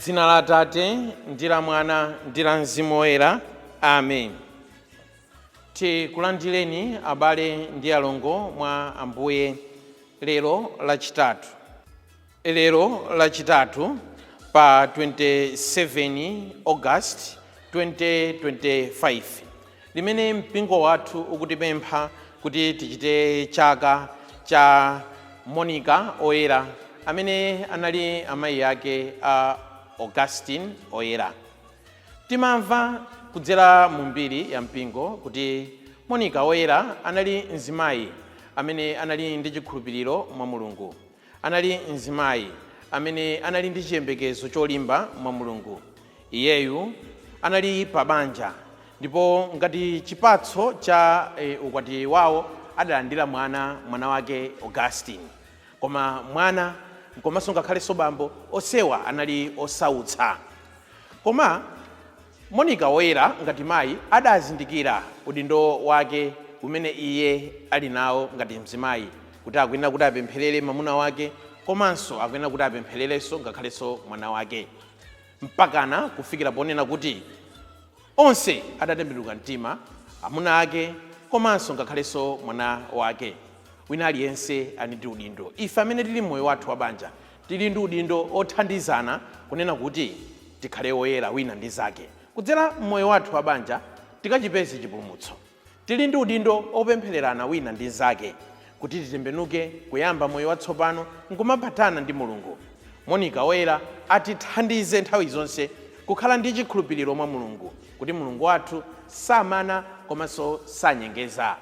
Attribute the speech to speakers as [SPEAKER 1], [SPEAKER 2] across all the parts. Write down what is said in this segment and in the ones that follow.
[SPEAKER 1] Dzina la Atate ndi la Mwana ndi la Mzimu Woyera, amen. Tikulandireni abale ndi alongo mwa Ambuye lero Lachitatu. Lero Lachitatu pa 27 August 2025, limene mpingo wathu ukutipempha kuti tichite chaka cha Monica Oyera, amene anali amayi ake a Augustine Oyera. Timamva kudzera mu mbiri ya mpingo kuti Monica Oyera anali mzimayi amene anali ndi chikhulupiriro mwa Mulungu, anali mzimayi amene anali ndi chiyembekezo cholimba mwa Mulungu. Iyeyu anali pa banja, ndipo ngati chipatso cha ukwati wawo adalandira mwana, mwana wake Augustine. Koma mwana komanso ngakhalenso bambo onsewa anali osautsa. Koma Monica Woyera ngati mayi adazindikira udindo wake umene iye ali nawo ngati mzimayi, kuti akuyenera kuti apempherere mwamuna wake komanso akuyenera kuti apemphererenso ngakhalenso mwana wake, mpakana kufikira ponena kuti onse adatembenuka mtima, amuna ake komanso ngakhalenso mwana wake. Wina aliyense ali ndi udindo. Ife amene tili mmoyo wathu wa banja tili ndi udindo othandizana kunena kuti tikhale oyera wina ndi zake, kudzera mmoyo wathu wa banja tikachipeze chipulumutso. Tili ndi udindo opemphererana wina ndi zake kuti titembenuke kuyamba moyo watsopano nkumaphatana ndi Mulungu. Monica Woyera atithandize nthawi zonse kukhala ndi chikhulupiriro mwa Mulungu, kuti Mulungu wathu samana komanso sanyengeza,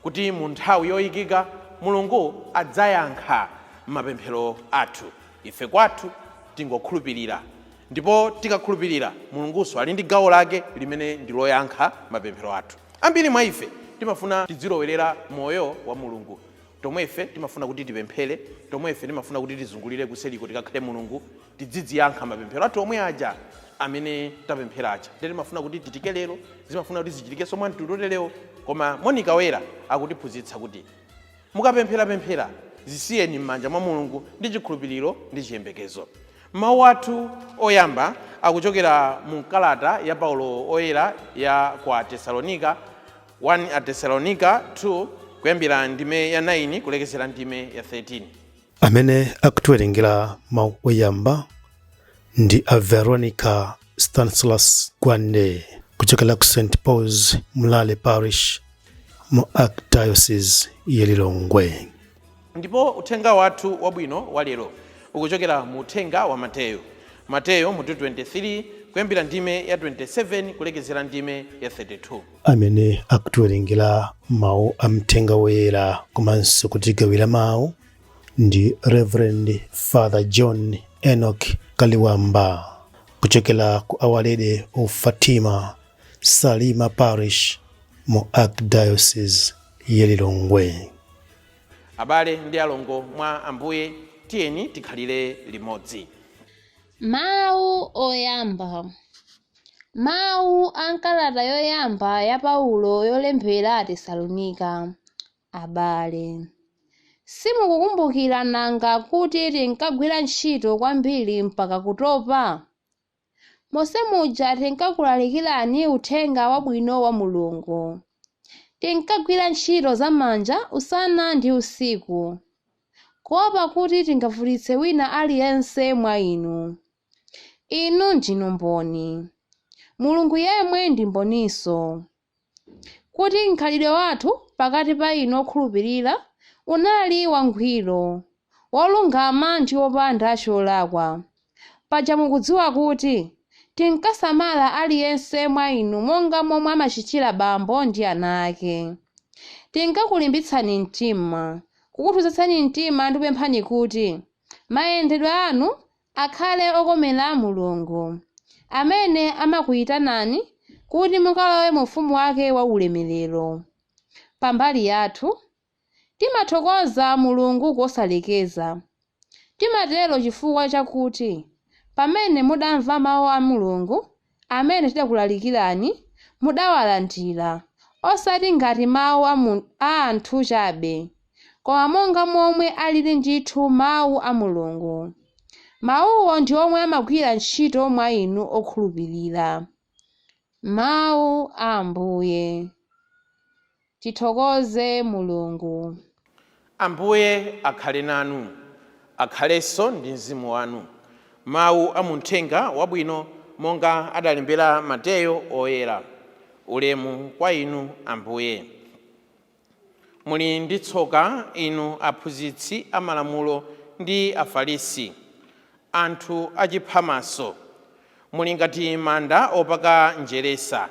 [SPEAKER 1] kuti mu nthawi yoyikika Mulungu adzayankha mapemphero athu. Ife kwathu tingokhulupirira, ndipo tikakhulupirira, Mulungunso ali ndi gawo lake limene ndi loyankha mapemphero athu. Ambiri mwa ife timafuna tidzilowerera moyo wa Mulungu. Tomwe ife timafuna kuti tipemphere, tomwe ife timafuna kuti tizungulire kuseliko tikakhale Mulungu, tidzidziyankha mapemphero athu omwe aja amene tapemphera aja. Ndiye timafuna kuti tichitike lero, zimafuna kuti zichitikenso mwa mtundu oterewo. Koma Monica Woyera akutiphunzitsa kuti mukapempherapemphera, zisiyeni m'manja mwa Mulungu ndi chikhulupiriro ndi chiyembekezo. Mawu athu oyamba akuchokera mu kalata ya Paulo Oyera ya kwa Tesalonika, 1 Atesalonika 2, kuyambira ndime ya 9 kulekezera ndime ya 13.
[SPEAKER 2] Amene akutiwerengera mawu oyamba ndi a Veronica Stanislas Gwande kuchokera ku St Paul's Mlale Parish mu Archdiocese ya Lilongwe.
[SPEAKER 1] Ndipo uthenga wathu wabwino wa lero ukuchokera mu uthenga wa Mateyo, Mateyo mutu 23, kuyambira ndime ya 27 kulekezera ndime ya 32.
[SPEAKER 2] Amene akutiwerengera mawu a mthenga woyera komanso kutigawira mawu ndi Reverend Father John Enoch Kaliwamba kuchokera ku Our Lady of Fatima Salima Parish mu Archdiocese ya Lilongwe.
[SPEAKER 1] Abale ndi alongo mwa Ambuye, tiyeni tikhalire limodzi.
[SPEAKER 3] Mawu oyamba. Mawu a m'kalata yoyamba ya Paulo yolembera Atesalonika. Abale, simukukumbukira nanga kuti tinkagwira ntchito kwambiri mpaka kutopa? Monse muja tinkakulalikirani uthenga wabwino wa Mulungu. Tinkagwira ntchito zamanja usana ndi usiku, kuopa kuti tingavutitse wina aliyense mwa inu. Inu ndinu mboni, Mulungu yemwe ndi mboninso, kuti mkhalidwe wathu pakati pa inu okhulupirira unali wangwiro, wolungama ndi wopanda cholakwa. Paja mukudziwa kuti tinkasamala aliyense mwa inu monga momwe amachitira bambo ndi ana ake. Tinkakulimbitsani mtima, kukuthuzitsani mtima ndi kupemphani kuti mayendedwe anu akhale okomera Mulungu, amene amakuyitanani kuti mukalowe mu ufumu wake wa ulemerero. Pambali yathu, timathokoza Mulungu kosalekeza. Timatero chifukwa chakuti pamene mudamva mawu a Mulungu amene tidakulalikirani, mudawalandira, osati ngati mawu a anthu chabe, koma monga momwe alili ndithu mawu a Mulungu. Mawuwo ndi omwe amagwira ntchito mwa inu okhulupirira. Mawu a Ambuye. Tithokoze Mulungu.
[SPEAKER 1] Ambuye akhale nanu, akhalenso ndi mzimu wanu. Mawu a muthenga wabwino monga adalembera Mateyo oyera. Ulemu kwa inu Ambuye. Muli ndi tsoka inu aphunzitsi amalamulo ndi Afarisi, anthu achiphamaso. Muli ngati manda opaka njeresa,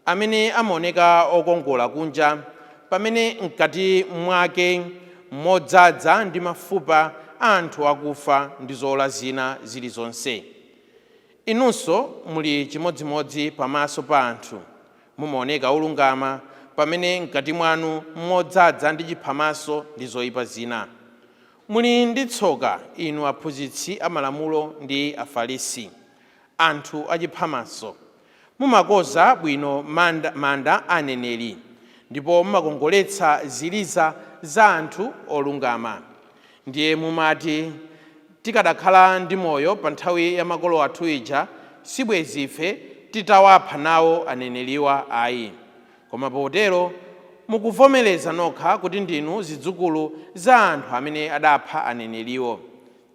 [SPEAKER 1] amene amaoneka okongola kunja, pamene mkati mwake modzaza ndi mafupa a anthu akufa ndi zowola zina zilizonse. Inunso muli chimodzimodzi pamaso pa anthu, mumaoneka olungama, pamene mkati mwanu modzaza ndi chiphamaso ndi zoyipa zina. Muli ndi tsoka inu aphunzitsi amalamulo ndi Afarisi, anthu achiphamaso. Mumakonza bwino manda a aneneri, ndipo mumakongoletsa ziliza za anthu olungama. Ndiye mumati, tikadakhala ndi moyo pa nthawi ya makolo athu ija, sibwezi ife titawapha nawo aneneriwa ayi. Koma potero mukuvomereza nokha kuti ndinu zidzukulu za anthu amene adapha aneneriwo.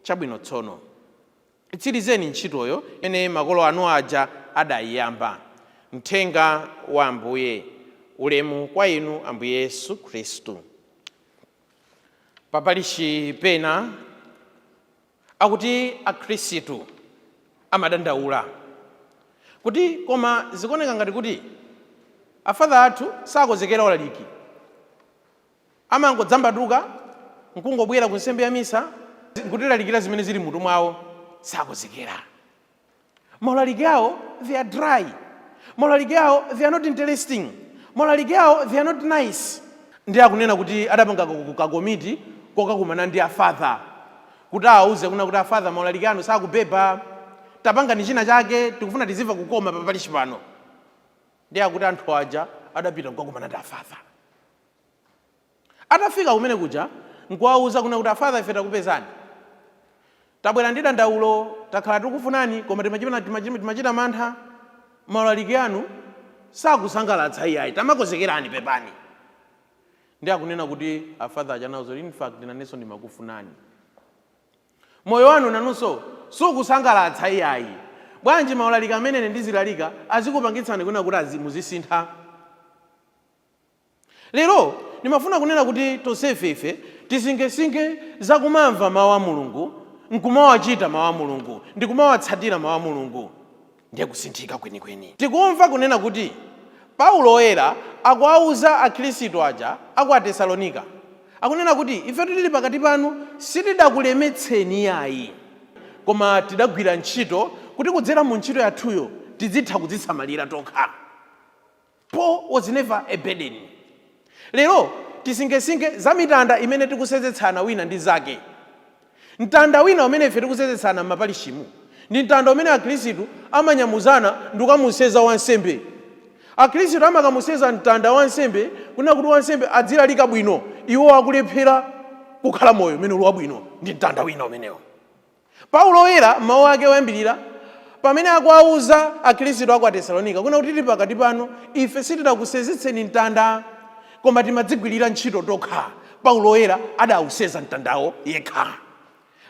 [SPEAKER 1] Chabwino tsono, tsirizeni ntchitoyo imene makolo anu aja adayiyamba. Mthenga wa Ambuye. Ulemu kwa inu Ambuye Yesu Khristu. Papalishi pena akuti akhristu amadandaula kuti koma zikuoneka ngati kuti afather athu sakonzekera ulaliki, amangodzambatuka nkungobwera ku nsembe ya misa nkutilalikira zimene zili mutu mwawo, sakonzekera. Maulaliki awo, they are dry. Maulaliki awo, they are not interesting. Maulaliki awo, they are not nice. Ndi akunena kuti adapanga kakomiti kokakumana ndi afather kuti awauze kuna kuti, afather, maulaliki anu sakubeba, tapangani china chake, tikufuna tizimva kukoma papalishi pano. Ndi akuti anthu aja adapita kukakumana ndi afather. Atafika kumene kuja nkuwauza kuna kuti, afather, ife takupezani, tabwera ndi dandaulo, takhala tikufunani koma timachita mantha. Maulaliki anu sakusangalatsa iyayi, tamakonzekerani, pepani. Ndi akunena kuti afather aja anawuza, in fact nanenso ndimakufunani, moyo wanu nanunso sukusangalatsa iyayi. Bwanji maulaliki amene ine ndizilalika azikupangitsani kuna kuti muzisintha? Lero ndimafuna kunena kuti tonsefe ife tisinkhesinkhe zakumamva mawu a Mulungu, nkumawachita mawu a Mulungu, ndikumawatsatira mawu a Mulungu, ndiye kusinthika kwenikweni. Tikumva kunena kuti Paulo oyera akuwauza akhristu aja aku Atesalonika, akunena kuti ife tili pakati panu sitidakulemetseni yayi, koma tidagwira ntchito kuti kudzera mu ntchito yathuyo tizitha kudzisamalira tokha. Paul was never a burden. Lero tisinkhesinkhe za mitanda imene tikusenzetsana wina ndi zake. Mtanda wina umene ife tikusenzetsana m'mapalishimu ndi mtanda umene akhristu amanyamuzana ndi kukamuseza wansembe. Akhristu amakamuseza mtanda wansembe kunena kuti wansembe adzilalika bwino, iwo akulephera kukhala moyo umene uli wabwino. Ndi mtanda wina umenewo. Paulo oyera mawu ake oyambirira pamene akuwauza akhristu aku Atesalonika kuna kuti tili pakati panu ife sitidakusenzetseni mtanda, koma timadzigwirira ntchito tokha. Paulo oyera adawuseza mtandawo yekha.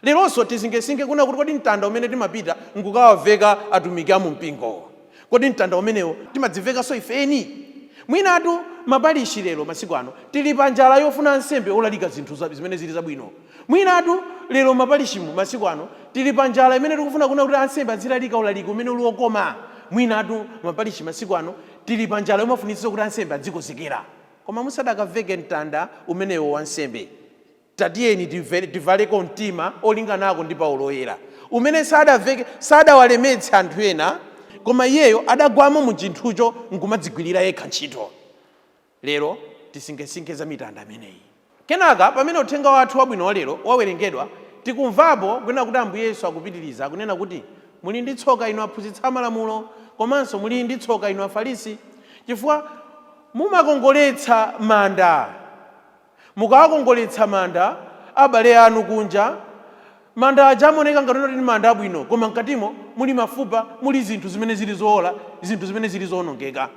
[SPEAKER 1] Leronso tisinkhesinkhe kuna kuti kodi mtanda umene timapita nkukawaveka atumiki a mumpingo, kodi mtanda umenewo timadzivekanso ifeni? Mwinatu mapalishi lero masiku ano tili pa njala yofuna ansembe olalika zinthu zimene zili zabwino. Mwinatu lero mapalishimu masiku ano tili pa njala imene tikufuna kuna kuti ansembe azilalika ulaliki umene uli wokoma. Mwinatu mapalishi masiku ano tili pa njala yomafunitsitsa kuti ansembe adzikonzekera. Koma musadakaveke mtanda umenewo wansembe, tatiyeni tivaleko mtima olinganako ndi Paulo oyera, umene sadaveke, sadawalemetse anthu ena, koma iyeyo adagwamo mu chinthucho nkumadzigwirira yekha ntchito. Lero tisinkhesinkhe za mitanda imeneyi. Kenaka pamene uthenga wathu wabwino wa lero wawerengedwa, tikumvapo kunena kuti Ambuye Yesu akupitiriza akunena kuti muli ndi tsoka inu aphunzitsi amalamulo, komanso muli ndi tsoka inu Afarisi, chifukwa mumakongoletsa manda. Mukawakongoletsa manda abale anu kunja, Manda aja amaoneka ngati kuti ndi manda abwino, koma mkatimo muli mafupa, muli zinthu zimene zili zoola, zinthu zimene zili zoonongeka.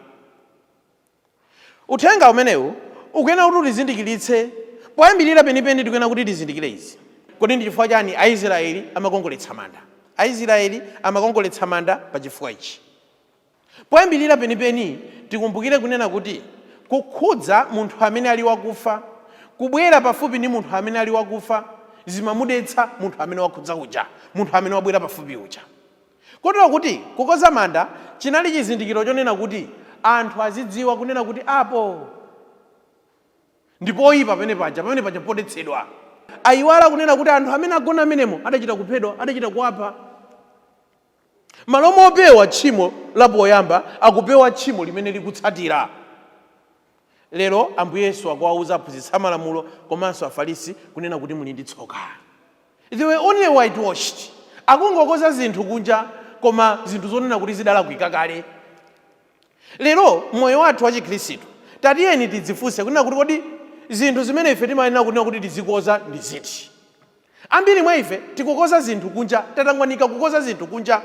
[SPEAKER 1] Uthenga umenewu ukuyenera kuti utizindikiritse. Poyambirira penipeni tikuyenera kuti tizindikire izi: Kodi ndi chifukwa chani Aisraeli amakongoletsa manda? Aisraeli amakongoletsa manda pa chifukwa ichi. Poyambirira penipeni tikumbukire kunena kuti kukhudza munthu amene ali wakufa, kubwera pafupi ndi munthu amene ali wakufa, zimamudetsa munthu amene wakhudza uja, munthu amene wabwera pafupi uja. Kotero kuti kukonza manda chinali chizindikiro chonena kuti anthu azidziwa kunena kuti apo ndi poyipa pamene paja, pamene paja podetsedwa. Ayiwala kunena kuti anthu amene agona amenemo adachita kuphedwa, adachita kuwapha. Malo mopewa tchimo la poyamba, akupewa tchimo limene likutsatira. Lero Ambuye Yesu akuwauza aphunzitsi amalamulo komanso Afarisi kunena kuti muli ndi tsoka. They were only whitewashed, akungokoza zinthu kunja, koma zinthu zonena kuti zidalakwika kale. Lero moyo wathu wa Chikhristu, tatiyeni tidzifunse kunena kuti kodi zinthu zimene ife timayenera kunena kuti tizikoza ndi ziti? Ambiri mwa ife tikukoza zinthu kunja, tatangwanika kukoza zinthu kunja,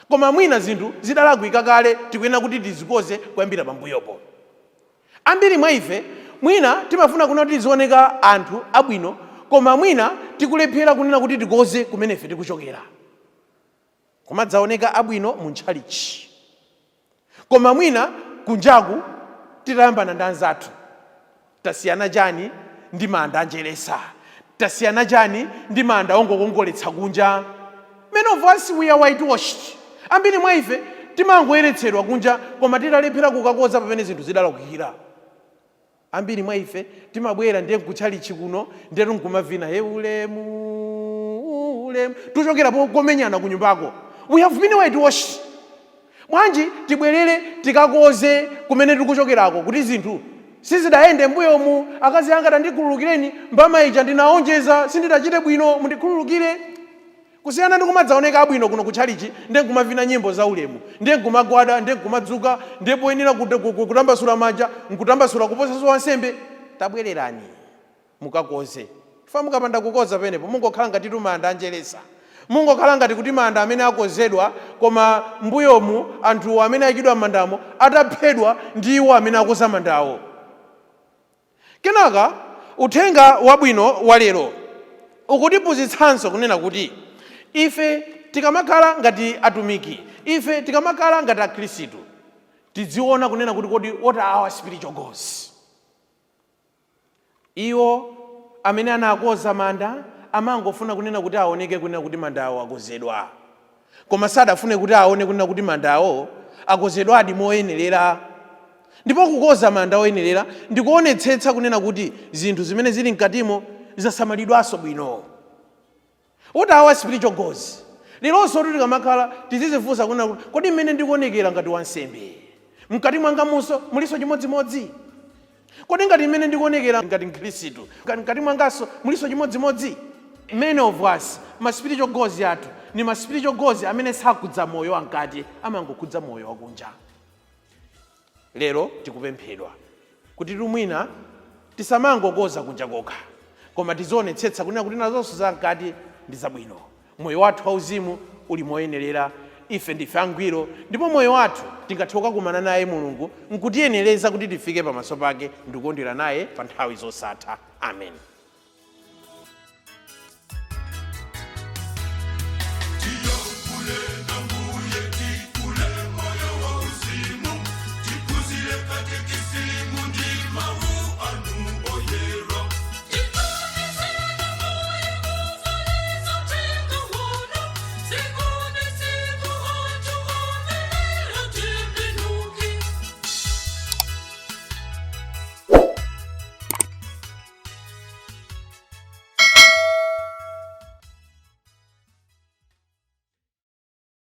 [SPEAKER 1] koma mwina zinthu zidalakwika kale, tikuyenera kuti tizikoze kuyambira pambuyopo. Ambiri mwa ife mwina timafuna kunena kuti tizioneka anthu abwino, koma mwina tikulephera kunena kuti tikoze kumene ife tikuchokera. Kumadzaoneka abwino mu ntchalichi, koma mwina kunjaku titayambana ndi anzathu, tasiyana chani ndi manda anjeresa? Tasiyana chani ndi manda ongokongoletsa kunja? Many of us, we are whitewashed. Ambiri mwa ife timangoyeretsedwa kunja, koma titalephera kukakoza pamene zinthu zidalakwikira. Ambiri mwa ife timabwera ndiye nkutchalichi kuno, ndiye nkumavina he ulemu ulemu, tuchokera pokomenyana kunyumbako. We have been whitewashed. Bwanji tibwerere tikakoze kumene tikuchokerako, kuti zinthu sizidayende mbuyomu? Akazi anga, tandikhululukireni, mbama ija ndinaonjeza, sindidachite bwino, mundikhululukire. Kusiyana ndi kumadzaoneka abwino kuno kutchalichi, ndiye nkumavina nyimbo za ulemu, ndiye nkumagwada, ndiye nkumadzuka, ndiye poyenera kutambasula manja nkutambasula kuposanso wansembe. Tabwererani mukakoze. Fa mukapanda kukoza penepo, mungokhala ngati manda anjeresa, mungokhala ngati kuti manda amene akozedwa, koma mbuyomu anthu amene ayikidwa m'mandamo ataphedwa ndi iwo amene akoza mandawo. Kenaka uthenga wabwino wa lero ukutiphunzitsanso kunena kuti ife tikamakhala ngati atumiki, ife tikamakhala ngati Akhristu, tidziona kunena kuti kodi what are our spiritual goals? Iwo amene anakoza manda amangofuna kunena kuti aoneke kunena kuti mandawo akozedwa, koma sadafune kuti aone kunena kuti mandawo akozedwadi moyenerera. Ndipo kukoza manda oyenerera ndikuonetsetsa kunena kuti zinthu zimene zili mkatimo zasamalidwanso bwino. What are our spiritual goals? Leronso kuti tikamakhala tizizifunsa kunena kuti kodi mmene ndikuonekera ngati wansembe, mkati mwanga munso mulinso chimodzimodzi? Kodi ngati mmene ndikuonekera ngati Mkhristu, mkati mwanganso mulinso chimodzimodzi? Many of us, ma spiritual goals athu ni ma spiritual goals amene sakhudza moyo wamkati, amangokhudza moyo wakunja. Lero tikupemphedwa kuti tumwina tisamangokoza kunja kokha, koma tizionetsetsa kunena kuti nazonso zamkati ndi zabwino, moyo wathu wauzimu uli moyenerera, ife ndife angwiro, ndipo moyo wathu tingathe kukakumana naye Mulungu nkutiyenereza kuti tifike pamaso pake ndikukondwera naye pa nthawi zosatha. Amen.